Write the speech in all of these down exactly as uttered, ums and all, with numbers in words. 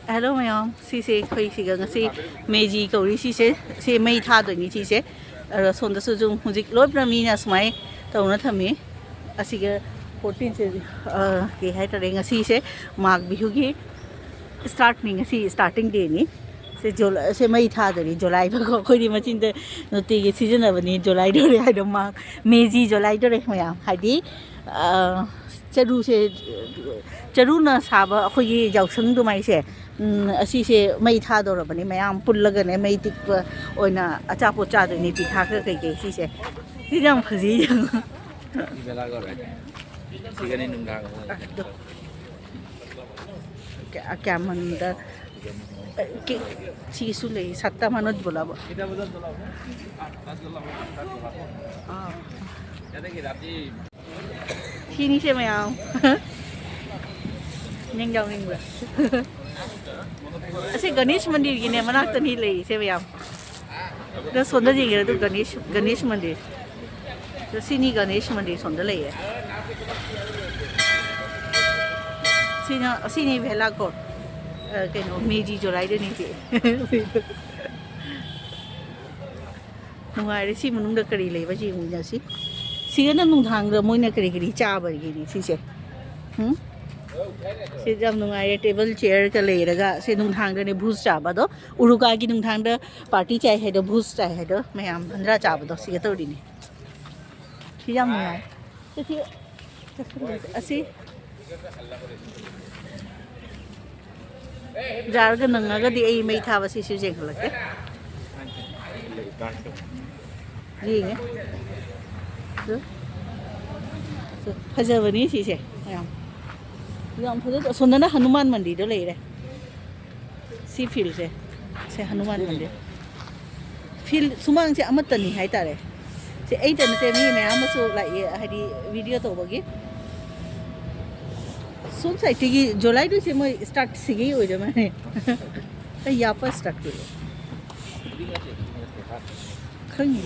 Hello ꯃꯌꯥꯝ, ꯁꯤꯁꯦ ꯑꯩꯈꯣꯏ ꯁꯤꯒ ꯉꯁꯤ ꯃꯦꯖꯤ ꯀꯧꯔꯤ ꯁꯤꯁꯦ, ꯁꯤ ꯃꯩ ꯊꯥꯗꯣꯏꯅꯤ ꯁꯤꯁꯦ꯫ ꯑꯗꯣ ꯁꯣꯝꯗꯁꯨ ꯑꯗꯨꯝ ꯍꯧꯖꯤꯛ ꯂꯣꯏꯅ ꯃꯤꯅ ꯁꯨꯃꯥꯏꯅ ꯇꯧꯅ ꯊꯝꯃꯤ꯫ ꯑꯁꯤꯒ ꯐꯣꯔꯇꯤꯟꯁꯦ, ꯑ, ꯀꯩ ꯍꯥꯏꯇꯥꯔꯦ, ꯉꯁꯤꯁꯦ ꯃꯥꯒ ꯕꯤꯍꯨꯒꯤ ꯁ꯭ꯇꯥꯔꯠꯅꯤ, ꯉꯁꯤ ꯁ꯭ꯇꯥꯔꯇꯤꯡ ꯗꯦꯅꯤ꯫ ꯁꯦ ꯖꯨꯂ-, ꯁꯦ ꯃꯩ ꯊꯥꯗꯣꯏꯅꯤ ꯖꯨꯂꯥꯏ ꯐꯥꯎ꯫ ꯑꯩꯈꯣꯏꯗꯤ ꯃꯆꯤꯟꯗ ꯅꯨꯡꯇꯤꯒꯤ ꯁꯤꯖꯤꯟꯅꯕꯅꯤ ꯖꯨꯂꯥꯏ ꯗꯣꯔꯦ ꯍꯥꯏꯗꯣ, ꯃꯥꯒ ꯃꯦꯖꯤ ꯖꯨꯂꯥꯏ ꯗꯣꯔꯦ ꯃꯌꯥꯝ꯫ ꯍꯥꯏꯗꯤ, ꯑ, ꯆꯔꯨꯁꯦ, ꯆꯔꯨꯅ ꯁꯥꯕ ꯑꯩꯈꯣꯏꯒꯤ ꯌꯥꯎꯁꯪ ꯑꯗꯨꯃꯥꯏꯁꯦ, ꯎꯝ, ꯑꯁꯤꯁꯦ ꯃꯩ ꯊꯥꯗꯧꯔꯕꯅꯤ꯫ ꯃꯌꯥꯝ ꯄꯨꯜꯂꯒꯅꯦ ꯃꯩ ꯇꯤꯛꯄ ꯑꯣꯏꯅ ꯑꯆꯥꯄꯣꯠ ꯆꯥꯗꯣꯏꯅꯦ ꯄꯤꯊꯥꯛꯀ ꯀꯩꯀꯩ꯫ ꯁꯤꯁꯦ, ꯁꯤꯁꯦ ꯌꯥꯝ ꯐꯖꯩ, ꯌꯦꯡꯉꯣ꯫ ꯁꯤꯒꯅꯤ ꯅꯨꯡꯗꯥꯡ ꯑꯃꯨꯛ꯫ ꯑꯗꯣ, ꯀꯌꯥ, ꯀꯌꯥ ꯃꯟꯗ, ꯀꯤ-, ꯁꯤꯒꯤꯁꯨ ꯂꯩ, ꯁꯠꯇ ꯃꯅꯣꯖ ꯕꯣꯂꯥꯕ꯫ ꯑꯥ꯫ ꯁꯤꯅꯤꯁꯦ ꯃꯌꯥꯝ꯫ ꯅꯪ ꯌꯥꯎꯅꯤꯡꯕ꯭ꯔꯥ? ꯑꯁꯤ ꯒꯅꯦꯁ ꯃꯟꯗꯤꯔꯒꯤꯅꯦ ꯃꯅꯥꯛꯇꯅꯤ ꯂꯩꯔꯤꯁꯦ ꯃꯌꯥꯝ꯫ ꯑꯗꯣ ꯁꯣꯝꯗ ꯌꯦꯡꯒꯦꯔꯥ? ꯑꯗꯨ ꯒꯅꯦꯁ, ꯒꯅꯦꯁ ꯃꯟꯗꯤꯔ꯫ ꯑꯗꯣ ꯁꯤꯅꯤ ꯒꯅꯦꯁ ꯃꯟꯗꯤꯔ ꯁꯣꯝꯗ ꯂꯩꯌꯦ꯫ ꯁꯤꯅ, ꯑꯁꯤꯅꯤ ꯚꯦꯂꯥ ꯀꯣꯔꯠ꯫ ꯑ, ꯀꯩꯅꯣ, ꯃꯦꯖꯤ ꯖꯣꯔꯥꯏꯗꯅꯤ ꯁꯤ꯫ ꯅꯨꯡꯉꯥꯏꯔꯦ꯫ ꯁꯤ ꯃꯅꯨꯡꯗ ꯀꯔꯤ ꯂꯩꯕ ꯌꯦꯡꯃꯤꯟꯅꯁꯤ꯫ ꯁꯤꯒꯅ ꯅꯨꯡꯗꯥꯡꯗ ꯃꯣꯏꯅ ꯀꯔꯤ ꯀꯔꯤ ꯆꯥꯕꯒꯤꯅꯤ ꯁꯤꯁꯦ꯫ ꯎꯝ? ꯁꯤꯗꯤ ꯌꯥꯝ ꯅꯨꯡꯉꯥꯏꯔꯦ꯫ ꯇꯦꯕꯜ ꯆꯤꯌꯔꯒ ꯂꯩꯔꯒ ꯁꯤ ꯅꯨꯡꯗꯥꯡꯗꯅꯦ ꯚꯨꯖ ꯆꯥꯕ꯫ ꯑꯗꯣ ꯎꯔꯨꯀꯥꯒꯤ ꯅꯨꯡꯗꯥꯡꯗ ꯄꯥꯔꯇꯤ ꯆꯥꯏ ꯍꯥꯏꯗꯣ, ꯚꯨꯖ ꯆꯥꯏ ꯍꯥꯏꯗꯣ, ꯃꯌꯥꯝ ꯕꯟꯗ꯭ꯔꯥ ꯆꯥꯕꯗꯣ ꯁꯤꯒ ꯇꯧꯔꯤꯅꯤ꯫ ꯁꯤ ꯌꯥꯝ ꯅꯨꯡꯉꯥꯏ꯫ ꯁꯤ, ꯑꯁꯤ ꯌꯥꯔꯒ ꯅꯪꯉꯒꯗꯤ ꯑꯩ ꯃꯩ ꯊꯥꯕ ꯁꯤꯁꯨ ꯌꯦꯡꯍꯜꯂꯛꯀꯦ꯫ ꯌꯦꯡꯉꯦ꯫ ꯑꯗꯨ, ꯑꯗꯨ ꯐꯖꯕꯅꯤ ꯁꯤꯁꯦ ꯌꯥꯝ꯫ ꯌꯥꯝ ꯐꯖꯗ꯭ꯔꯣ? ꯑꯁꯣꯝꯗꯅ ꯍꯅꯨꯃꯥꯟ ꯃꯟꯗꯤꯔꯗꯣ ꯂꯩꯔꯦ꯫ ꯁꯤ ꯐꯤꯜꯁꯦ, ꯁꯦ ꯍꯅꯨꯃꯥꯟ ꯃꯟꯗꯤꯔ꯫ ꯐꯤꯜ ꯁꯨꯃꯥꯡꯁꯦ ꯑꯃꯠꯇꯅꯤ ꯍꯥꯏꯇꯥꯔꯦ꯫ ꯁꯦ ꯑꯩꯇ ꯅꯠꯇꯦ, ꯃꯤ ꯃꯌꯥꯝ ꯑꯃꯁꯨ ꯂꯥꯛꯑꯦ, ꯍꯥꯏꯗꯤ ꯚꯤꯗꯤꯑꯣ ꯇꯧꯕꯒꯤ꯫ ꯁꯣꯝ ꯁꯥꯏꯠꯇꯒꯤ ꯖꯣꯂꯥꯏꯗꯨꯁꯦ ꯃꯣꯏ ꯁ꯭ꯇꯥꯔꯠ ꯁꯤꯒꯤ ꯑꯣꯏꯗꯣꯏ ꯃꯥꯜꯂꯦ꯫ ꯑꯩ ꯌꯥꯄ ꯁ꯭ꯇꯥꯔꯠ ꯇꯧꯔꯦ꯫ ꯈꯪꯗꯦ꯫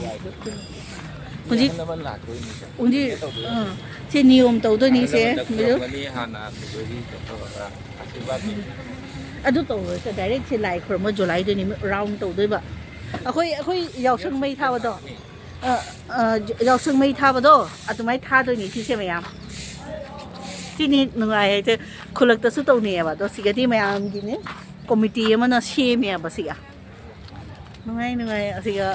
ꯍꯧꯖꯤꯛ, ꯑꯍꯜ ꯂꯃꯟ ꯂꯥꯛꯇꯣꯏꯅꯤ꯫ ꯍꯧꯖꯤꯛ, ꯑꯥ, ꯁꯦ ꯅꯤꯌꯣꯝ ꯇꯧꯗꯣꯏꯅꯤ ꯑꯍꯜ ꯁꯦ꯫ ꯂꯃꯟꯗ ꯃꯗꯨ ꯈꯨꯔꯨꯝꯒꯅꯤ ꯍꯥꯟꯅ, ꯑꯗꯨꯗꯒꯤ ꯀꯩꯅꯣ ꯇꯧꯔꯒ ꯑꯥꯁꯤꯔꯕꯥꯗ ꯄꯤꯕ꯫ ꯑꯗꯨ ꯇꯧꯔꯣꯏꯁꯦ, ꯗꯥꯏꯔꯦꯛ ꯁꯤ ꯂꯥꯏ ꯈꯨꯔꯨꯝꯕ ꯖꯣꯂꯥꯏꯗꯣꯏꯅꯤ, ꯔꯥꯎꯟ ꯇꯧꯗꯣꯏꯕ꯫ ꯑꯩꯈꯣꯏ, ꯑꯩꯈꯣꯏ ꯌꯥꯎꯁꯪ ꯃꯩ ꯊꯥꯕꯗꯣ, ꯑ, ꯑ, ꯌꯥꯎꯁꯪ ꯃꯩ ꯊꯥꯕꯗꯣ ꯑꯗꯨꯃꯥꯏꯅ ꯊꯥꯗꯣꯏꯅꯤ ꯁꯤꯁꯦ ꯃꯌꯥꯝ꯫ ꯁꯤꯅꯤ ꯅꯨꯡꯉꯥꯏ ꯍꯥꯏꯁꯦ, ꯈꯨꯜꯂꯛꯇꯁꯨ ꯇꯧꯅꯩꯌꯦꯕ, ꯑꯗꯣ ꯁꯤꯒꯗꯤ ꯃꯌꯥꯝꯒꯤꯅꯦ, ꯀꯣꯃꯤꯇꯤ ꯑꯃꯅ ꯁꯦꯝꯃꯦꯕ ꯁꯤꯒ꯫ ꯅꯨꯡꯉꯥꯏ, ꯅꯨꯡꯉꯥꯏ꯫ ꯑꯁꯤꯒ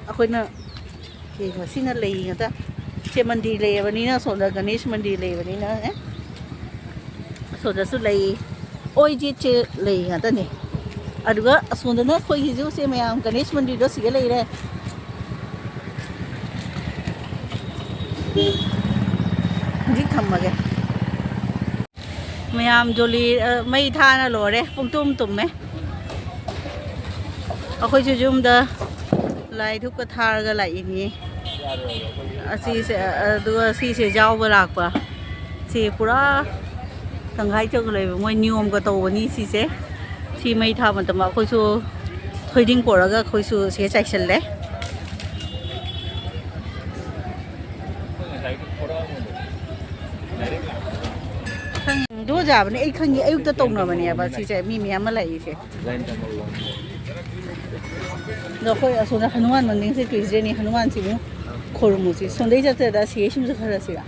ꯑꯩꯈꯣꯏꯅ ꯀꯩꯅꯣ, ꯁꯤꯅ ꯂꯩ ꯉꯥꯛꯇ꯫ ꯁꯦ ꯃꯟꯗꯤꯔ ꯂꯩꯔꯕꯅꯤꯅ, ꯁꯣꯝꯗ ꯒꯅꯦꯁ ꯃꯟꯗꯤꯔ ꯂꯩꯕꯅꯤꯅ, ꯑꯦ, ꯑꯁꯣꯝꯗꯁꯨ ꯂꯩ꯫ ꯑꯣꯏꯖꯤꯠꯁꯦ ꯂꯩ ꯉꯥꯛꯇꯅꯦ꯫ ꯑꯗꯨꯒ ꯑꯁꯣꯝꯗꯅ ꯑꯩꯈꯣꯏꯒꯤꯁꯨ ꯁꯦ ꯃꯌꯥꯝ ꯒꯅꯦꯁ ꯃꯟꯗꯤꯔꯗꯣ ꯁꯤꯒ ꯂꯩꯔꯦ꯫ ꯍꯧꯖꯤꯛ ꯊꯝꯃꯒꯦ꯫ ꯃꯌꯥꯝ ꯖꯣꯂꯤ, ꯑ, ꯃꯩ ꯊꯥꯅ ꯂꯣꯏꯔꯦ, ꯄꯨꯡꯇꯨꯝ ꯇꯨꯝꯃꯦ꯫ ꯑꯩꯈꯣꯏꯁꯨ ꯌꯨꯝꯗ ꯂꯥꯏ ꯙꯨꯞꯀ ꯊꯥꯔꯒ ꯂꯥꯛꯏꯅꯤ꯫ ꯑꯁꯤꯁꯦ, ꯑꯗꯨꯒ ꯁꯤꯁꯦ ꯌꯥꯎꯕ ꯂꯥꯛꯄ꯫ ꯁꯤ ꯄꯨꯔꯥ ꯇꯪꯈꯥꯏ ꯆꯧꯒ ꯂꯩꯕ ꯃꯣꯏ ꯅꯤꯌꯣꯝꯒ ꯇꯧꯕꯅꯤ ꯁꯤꯁꯦ꯫ ꯁꯤ ꯃꯩ ꯊꯥꯕ ꯃꯇꯝꯗ ꯑꯩꯈꯣꯏꯁꯨ ꯊꯣꯏꯗꯤꯡ ꯄꯨꯔꯒ ꯑꯩꯈꯣꯏꯁꯨ ꯁꯤꯒ ꯆꯥꯏꯁꯜꯂꯦ꯫ ꯈꯪꯉꯦ, ꯗꯣꯖꯥꯕꯅꯦ, ꯑꯩ ꯈꯪꯉꯦ, ꯑꯌꯨꯛꯇ ꯇꯧꯅꯕꯅꯦꯕ ꯁꯤꯁꯦ, ꯃꯤ ꯃꯌꯥꯝ ꯑꯃ ꯂꯥꯛꯏꯁꯦ꯫ ꯑꯗꯣ ꯑꯩꯈꯣꯏ ꯑꯁꯣꯝꯗ ꯍꯅꯨꯃꯥꯟ ꯃꯅꯤꯡꯁꯦ ꯇꯨꯏꯁꯗꯦꯅꯤ, ꯍꯅꯨꯃꯥꯟꯁꯤꯕꯨ ꯈꯨꯔꯨꯝꯃꯨꯁꯤ꯫ ꯁꯣꯟꯗꯩ ꯆꯠꯇ꯭ꯔꯗ ꯁꯤ ꯁꯨꯝꯁꯨ ꯈꯔꯁꯤꯔ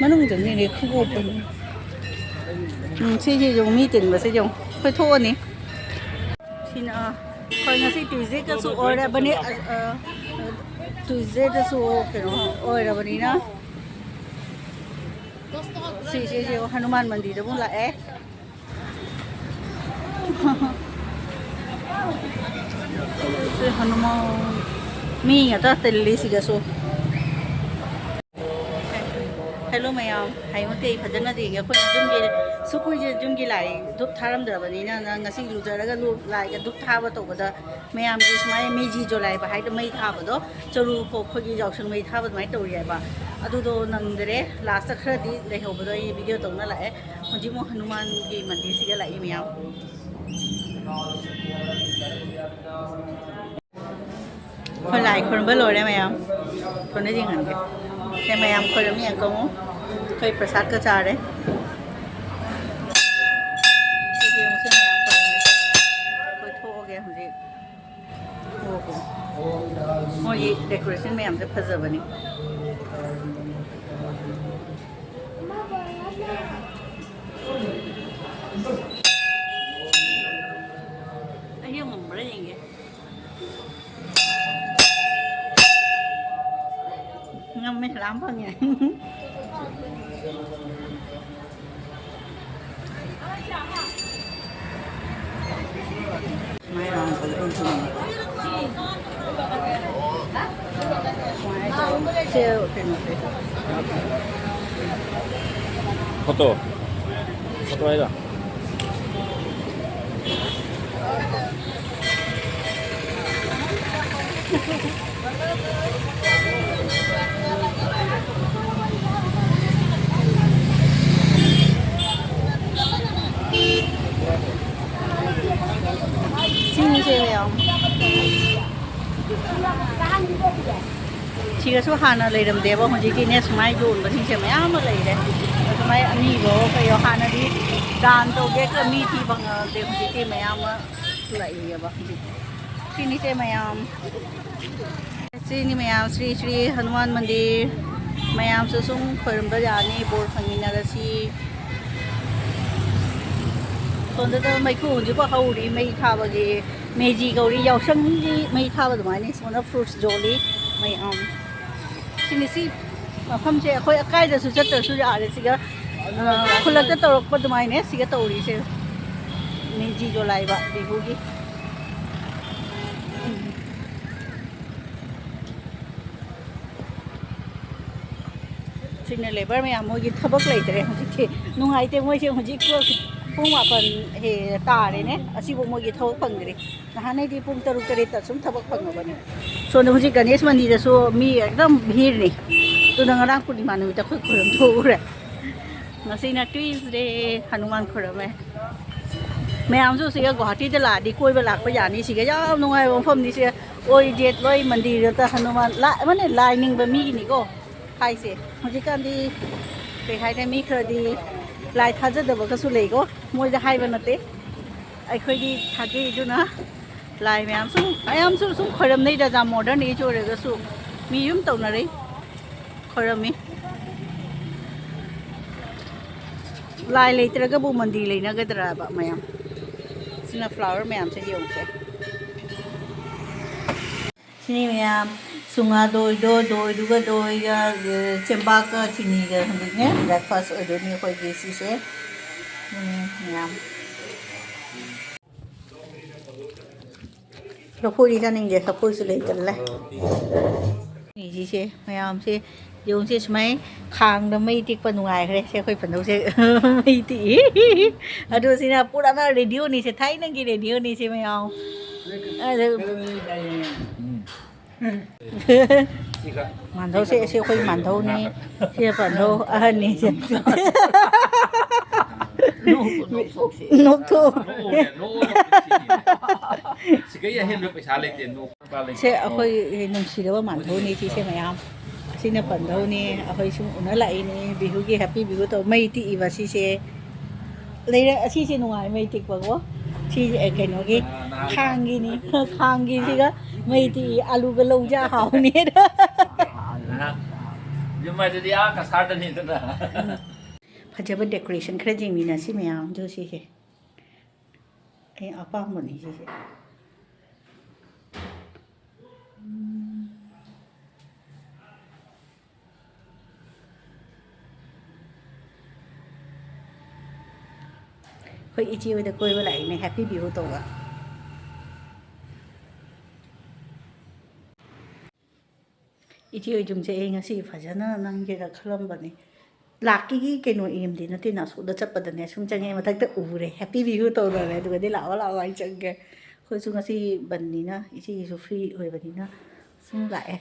ꯃꯅꯨꯡ ꯆꯪꯁꯤꯅꯦ, ꯈꯨꯕꯣꯛꯄꯅꯤ꯫ ꯎꯝ, ꯁꯤꯁꯤꯁꯨ ꯃꯤ ꯇꯤꯟꯕꯁꯦ ꯌꯦꯡꯉꯨ, ꯑꯩꯈꯣꯏ ꯊꯣꯛꯑꯅꯤ꯫ ꯁꯤꯅ, ꯑ, ꯑꯩꯈꯣꯏ ꯉꯁꯤ ꯇ꯭ꯌꯨꯁꯗꯦꯗꯁꯨ ꯑꯣꯏꯔꯕꯅꯤ, ꯑ, ꯑ, ꯇ꯭ꯌꯨꯁꯗꯦꯗꯁꯨ ꯀꯩꯅꯣ ꯑꯣꯏꯔꯕꯅꯤꯅ, ꯁꯤꯁꯤꯁꯨ ꯍꯅꯨꯃꯥꯟ ꯃꯟꯗꯤꯔꯗ ꯑꯃꯨꯛ ꯂꯥꯛꯑꯦ꯫ ꯁꯤ ꯍꯅꯨꯃꯥꯟ ꯃꯤ ꯉꯥꯛꯇ ꯇꯤꯜꯂꯤ ꯁꯤꯗꯁꯨ꯫ ꯍꯦꯜꯂꯣ ꯃꯌꯥꯝ, ꯍꯌꯦꯡꯃꯛꯇꯤ ꯑꯩ ꯐꯖꯅ ꯌꯦꯡꯒꯦ꯫ ꯑꯩꯈꯣꯏ ꯌꯨꯝꯒꯤ, ꯁꯨꯛ ꯀꯨꯏꯁꯦ ꯌꯨꯝꯒꯤ ꯂꯥꯏ ꯙꯨꯞ ꯊꯥꯔꯝꯗ꯭ꯔꯕꯅꯤꯅ, ꯅꯪ ꯉꯁꯤ ꯂꯨꯖꯔꯒ ꯂꯨ-, ꯂꯥꯏꯒ ꯙꯨꯞ ꯊꯥꯕ ꯇꯧꯕꯗ ꯃꯌꯥꯝꯒꯤ ꯁꯨꯃꯥꯏꯅ ꯃꯦꯖꯤ ꯖꯣꯂꯥꯏꯕ ꯍꯥꯏꯗꯣ, ꯃꯩ ꯊꯥꯕꯗꯣ, ꯆꯔꯨ ꯐꯥꯎ ꯑꯩꯈꯣꯏꯒꯤ ꯌꯥꯎꯁꯪ ꯃꯩ ꯊꯥꯕ ꯑꯗꯨꯃꯥꯏꯅ ꯇꯧꯔꯤ ꯍꯥꯏꯕ꯫ ꯑꯗꯨꯗꯣ ꯅꯪꯗꯔꯦ, ꯂꯥꯁꯇ ꯈꯔꯗꯤ ꯂꯩꯍꯧꯕꯗꯣ ꯑꯩ ꯚꯤꯗꯤꯑꯣ ꯇꯧꯅ ꯂꯥꯛꯑꯦ꯫ ꯍꯧꯖꯤꯛ ꯑꯃꯨꯛ ꯍꯅꯨꯃꯥꯟꯒꯤ ꯃꯟꯗꯤꯔꯁꯤꯒ ꯂꯥꯛꯏ ꯃꯌꯥꯝ꯫ ꯑꯩꯈꯣꯏ ꯂꯥꯏ ꯈꯨꯔꯨꯝꯕ ꯂꯣꯏꯔꯦ ꯃꯌꯥꯝ꯫ ꯀꯣꯟꯅ ꯌꯦꯡꯍꯟꯒꯦ꯫ ꯁꯦ ꯃꯌꯥꯝ ꯈꯨꯔꯨꯝꯃꯤ ꯑꯪꯀꯜ꯫ ꯑꯩꯈꯣꯏ ꯄ꯭ꯔꯁꯥꯗꯀ ꯆꯥꯔꯦ꯫ ꯗꯦꯀꯣꯔꯦꯁꯟ ꯃꯌꯥꯝꯁꯦ ꯐꯖꯕꯅꯤ꯫ ꯑꯩ ꯉꯝꯕ꯭ꯔꯥ ꯌꯦꯡꯒꯦ꯫ ꯉꯝꯃꯦ, ꯂꯥꯝ ꯐꯪꯉꯦ꯫ ꯁꯨꯃꯥꯏꯅ ꯂꯥꯎꯅ ꯇꯧꯔꯒ ꯑꯗꯨꯝ ꯊꯝꯃꯦ꯫ ꯁꯦ ꯀꯩꯅꯣꯁꯦ꯫ ꯐꯣꯇꯣ꯫ ꯐꯣꯇꯣ ꯍꯥꯏꯔꯣ? ꯁꯤꯡꯁꯦ ꯃꯌꯥꯝ꯫ ꯁꯤꯒꯁꯨ ꯍꯥꯟꯅ ꯂꯩꯔꯝꯗꯦꯕ, ꯍꯧꯖꯤꯛꯇꯤꯅꯦ ꯁꯨꯃꯥꯏ ꯌꯣꯟꯕꯁꯤꯡꯁꯦ ꯃꯌꯥꯝ ꯑꯃ ꯂꯩꯔꯦ꯫ ꯑꯗꯨꯃꯥꯏ ꯑꯅꯤꯕꯣ ꯀꯩꯌꯣ, ꯍꯥꯟꯅꯗꯤ ꯗꯥꯟ ꯇꯧꯒꯦꯒ ꯃꯤ ꯊꯤ ꯐꯪꯉꯝꯗꯦ, ꯍꯧꯖꯤꯛꯇꯤ ꯃꯌꯥꯝ ꯑꯃ ꯂꯥꯛꯏꯌꯦꯕ ꯍꯧꯖꯤꯛꯇꯤ꯫ ꯁꯤꯅꯤꯁꯦ ꯃꯌꯥꯝ꯫ ꯁꯤꯅꯤ ꯃꯌꯥꯝ, ꯁ꯭ꯔꯤ ꯁ꯭ꯔꯤ ꯍꯅꯨꯃꯥꯟ ꯃꯟꯗꯤꯔ꯫ ꯃꯌꯥꯝꯁꯨ ꯁꯨꯝ ꯈꯣꯏꯔꯝꯕ ꯌꯥꯅꯤ, ꯕꯣꯔ ꯐꯪꯃꯤꯟꯅꯔꯁꯤ꯫ ꯁꯣꯝꯗꯅ ꯃꯩꯈꯨ ꯍꯧꯖꯤꯛꯐꯥꯎ ꯍꯧꯔꯤ, ꯃꯩ ꯊꯥꯕꯒꯤ꯫ ꯃꯦꯖꯤ ꯀꯧꯔꯤ, ꯌꯥꯎꯁꯪꯒꯤ ꯃꯩ ꯊꯥꯕ ꯑꯗꯨꯃꯥꯏꯅ꯫ ꯁꯣꯝꯗ ꯐ꯭ꯔꯨꯠꯁ ꯌꯣꯜꯂꯤ ꯃꯌꯥꯝ꯫ ꯁꯤꯅꯤ ꯁꯤ ꯃꯐꯝꯁꯦ ꯑꯩꯈꯣꯏ ꯑꯀꯥꯏꯗꯁꯨ ꯆꯠꯇ꯭ꯔꯁꯨ ꯌꯥꯔꯦ꯫ ꯁꯤꯒ, ꯑ, ꯈꯨꯜꯂꯛꯇ ꯇꯧꯔꯛꯄ ꯑꯗꯨꯃꯥꯏꯅ ꯁꯤꯒ ꯇꯧꯔꯤꯁꯦ꯫ ꯃꯦꯖꯤ ꯌꯣꯜꯂꯥꯏꯕ ꯕꯤꯍꯨꯒꯤ꯫ ꯁꯤꯅ ꯂꯦꯕꯔ ꯃꯌꯥꯝ ꯃꯣꯏꯒꯤ ꯊꯕꯛ ꯂꯩꯇ꯭ꯔꯦ ꯍꯧꯖꯤꯛꯇꯤ꯫ ꯅꯨꯡꯉꯥꯏꯇꯦ ꯃꯣꯏꯁꯦ ꯍꯧꯖꯤꯛ ꯄꯨꯡ ꯃꯥꯄꯟ ꯍꯦ ꯇꯥꯔꯦꯅꯦ, ꯑꯁꯤꯕꯨ ꯃꯣꯏꯒꯤ ꯊꯕꯛ ꯐꯪꯗ꯭ꯔꯤ꯫ ꯅꯍꯥꯟꯅꯩꯗꯤ ꯄꯨꯡ ꯇꯔꯨꯛ ꯇꯔꯦꯠꯇ ꯁꯨꯝ ꯊꯕꯛ ꯐꯪꯉꯕꯅꯦ꯫ ꯁꯣꯝꯗ ꯍꯧꯖꯤꯛ ꯒꯅꯦꯁ ꯃꯟꯗꯤꯔꯗꯁꯨ ꯃꯤ ꯑꯦꯛꯗꯝ ꯚꯤꯔꯅꯤ꯫ ꯑꯗꯨꯅ ꯉꯔꯥꯡ ꯄꯨꯔꯅꯤꯃꯥ ꯅꯨꯃꯤꯠꯇ ꯑꯩꯈꯣꯏ ꯈꯨꯔꯨꯝ ꯊꯣꯛꯎꯔꯦ꯫ ꯉꯁꯤꯅ ꯇ꯭ꯌꯨꯁꯗꯦ, ꯍꯅꯨꯃꯥꯟ ꯈꯨꯔꯨꯝꯃꯦ꯫ ꯃꯌꯥꯝꯁꯨ ꯁꯤꯒ ꯒꯨꯍꯥꯇꯤꯗ ꯂꯥꯛꯑꯗꯤ ꯀꯣꯏꯕ ꯂꯥꯛꯄ ꯌꯥꯅꯤ꯫ ꯁꯤꯒ ꯌꯥꯝ ꯅꯨꯡꯉꯥꯏꯕ ꯃꯐꯝꯅꯤ꯫ ꯁꯤꯒ ꯑꯣꯏ ꯖꯦꯠ ꯂꯣꯏ ꯃꯟꯗꯤꯔꯗ ꯍꯅꯨꯃꯥꯟ ꯂꯥ-, ꯑꯃꯅ ꯂꯥꯏ ꯅꯤꯡꯕ ꯃꯤꯒꯤꯅꯤꯀꯣ ꯍꯥꯏꯁꯦ꯫ ꯍꯧꯖꯤꯛꯀꯥꯟꯗꯤ ꯀꯩ ꯍꯥꯏꯔꯦ, ꯃꯤ ꯈꯔꯗꯤ ꯂꯥꯏ ꯊꯥꯖꯗꯕꯒꯁꯨ ꯂꯩꯀꯣ, ꯃꯣꯏꯗ ꯍꯥꯏꯕ ꯅꯠꯇꯦ꯫ ꯑꯩꯈꯣꯏꯗꯤ ꯊꯥꯖꯩ, ꯑꯗꯨꯅ ꯂꯥꯏ ꯃꯌꯥꯝ ꯁꯨꯝ, ꯃꯌꯥꯝꯁꯨ ꯁꯨꯝ ꯈꯣꯏꯔꯝꯅꯩꯗ, ꯌꯥꯝ modern age ꯑꯣꯏꯔꯒꯁꯨ ꯃꯤ ꯑꯗꯨꯝ ꯇꯧꯅꯔꯩ, ꯈꯣꯏꯔꯝꯃꯤ꯫ ꯂꯥꯏ ꯂꯩꯇ꯭ꯔꯒꯕꯨ ꯃꯟꯗꯤꯔ ꯂꯩꯅꯒꯗ꯭ꯔꯕ ꯃꯌꯥꯝ? ꯁꯤꯅ flower ꯃꯌꯥꯝꯁꯦ ꯌꯦꯡꯉꯨꯁꯦ꯫ ꯁꯤꯅꯤ ꯃꯌꯥꯝ, ꯆꯨꯉꯥ ꯗꯣꯏꯗꯣ, ꯗꯣꯏꯗꯨꯒ ꯗꯣꯏꯒ, ꯑ, ꯆꯦꯡꯕꯥꯛꯀ ꯆꯤꯅꯤꯒ ꯍꯧꯖꯤꯛꯅꯦ breakfast ꯑꯣꯏꯗꯣꯏꯅꯤ ꯑꯩꯈꯣꯏꯒꯤ ꯁꯤꯁꯦ꯫ ꯎꯝ, ꯃꯌꯥꯝ꯫ ꯂꯐꯣꯏꯗꯤ ꯆꯥꯅꯤꯡꯗꯦ, ꯂꯐꯣꯏꯁꯨ ꯂꯩꯇꯅ ꯂꯩ꯫ ꯁꯤꯁꯦ ꯃꯌꯥꯝꯁꯦ ꯌꯦꯡꯉꯨꯁꯦ, ꯁꯨꯃꯥꯏ ꯈꯥꯡꯗ ꯃꯩ ꯇꯤꯛꯄ ꯅꯨꯡꯉꯥꯏꯈ꯭ꯔꯦ꯫ ꯁꯦ ꯑꯩꯈꯣꯏ ꯄꯟꯗꯧꯁꯦ ꯃꯩ ꯇꯤꯛꯏ꯫ ꯑꯗꯣ ꯁꯤꯅ ꯄꯨꯔꯥꯅ radioꯅꯤꯁꯦ, ꯊꯥꯏꯅꯒꯤ radioꯅꯤꯁꯦ ꯃꯌꯥꯝ꯫ ꯑꯗ ꯎꯝ꯫ ꯃꯥꯟꯙꯧꯁꯦ, ꯑꯁꯤ ꯑꯩꯈꯣꯏ ꯃꯥꯟꯙꯧꯅꯤ꯫ ꯁꯤ ꯄꯥꯟꯊꯧ ꯑꯍꯟꯅꯤ ꯁꯦ꯫ ꯅꯣꯛꯊꯣꯛ꯫ ꯁꯤꯒꯩ ꯑꯍꯦꯟꯕ ꯄꯩꯁꯥ ꯂꯩꯇꯦ, ꯅꯣꯛꯄ ꯂꯩꯇꯦ꯫ ꯁꯦ ꯑꯩꯈꯣꯏ ꯅꯨꯡꯁꯤꯔꯕ ꯃꯥꯟꯙꯧꯅꯤ ꯁꯤꯁꯦ ꯃꯌꯥꯝ꯫ ꯑꯁꯤꯅ ꯄꯥꯟꯊꯧꯅꯤ, ꯑꯩꯈꯣꯏ ꯁꯨꯝ ꯎꯅ ꯂꯥꯛꯏꯅꯤ꯫ ꯕꯤꯍꯨꯒꯤ happy ꯕꯤꯍꯨ ꯇꯧ ꯃꯩ ꯇꯤꯛꯏꯕ ꯁꯤꯁꯦ꯫ ꯂꯩꯔꯛ ꯑꯁꯤꯁꯦ ꯅꯨꯡꯉꯥꯏ ꯃꯩ ꯇꯤꯛꯄꯀꯣ꯫ ꯁꯤꯁꯦ, ꯑꯦ, ꯀꯩꯅꯣꯒꯤ ꯈꯥꯡꯒꯤꯅꯤ꯫ ꯈꯥꯡꯒꯤꯁꯤꯒ ꯃꯩ ꯇꯤꯛꯏ, ꯑꯂꯨꯒ ꯂꯧꯖ ꯍꯥꯎꯅꯤ꯫ ꯌꯨꯝ ꯍꯥꯏꯗꯨꯗꯤ ꯑꯥ ꯀꯁꯥꯔꯗꯅꯤꯗꯅ꯫ ꯐꯖꯕ decoration ꯈꯔ ꯌꯦꯡꯃꯤꯟꯅꯁꯤ ꯃꯌꯥꯝꯁꯨ ꯁꯤꯁꯦ꯫ ꯑꯩ ꯑꯄꯥꯝꯕꯅꯤ ꯁꯤꯁꯦ꯫ ꯑꯩꯈꯣꯏ ꯏꯆꯦ ꯍꯣꯏꯗ ꯀꯣꯏꯕ ꯂꯥꯛꯏꯅꯦ, happy ꯕꯤꯍꯨ ꯇꯧꯕ꯫ ꯏꯆꯦ ꯍꯣꯏ ꯌꯨꯝꯁꯦ ꯑꯩ ꯉꯁꯤ ꯐꯖꯅ ꯅꯝꯒꯦꯅ ꯈꯜꯂꯝꯕꯅꯤ꯫ ꯂꯥꯛꯀꯦꯒꯤ ꯀꯩꯅꯣ ꯑꯦꯝꯗꯤ ꯅꯠꯇꯦꯅ, ꯑꯁꯣꯝꯗ ꯆꯠꯄꯗꯅꯦ ꯁꯨꯝ ꯆꯪꯉꯦ, ꯃꯊꯛꯇ ꯎꯔꯦ, happy ꯕꯤꯍꯨ ꯇꯧꯔꯔꯦ, ꯑꯗꯨꯒꯗꯤ ꯂꯥꯛꯑꯣ ꯂꯥꯛꯑꯣ ꯑꯩ ꯆꯪꯒꯦ꯫ ꯑꯩꯈꯣꯏꯁꯨ ꯉꯁꯤ ꯕꯟꯅꯤꯅ ꯏꯆꯦꯒꯤꯁꯨ free ꯑꯣꯏꯕꯅꯤꯅ ꯁꯨꯝ ꯂꯥꯛꯑꯦ꯫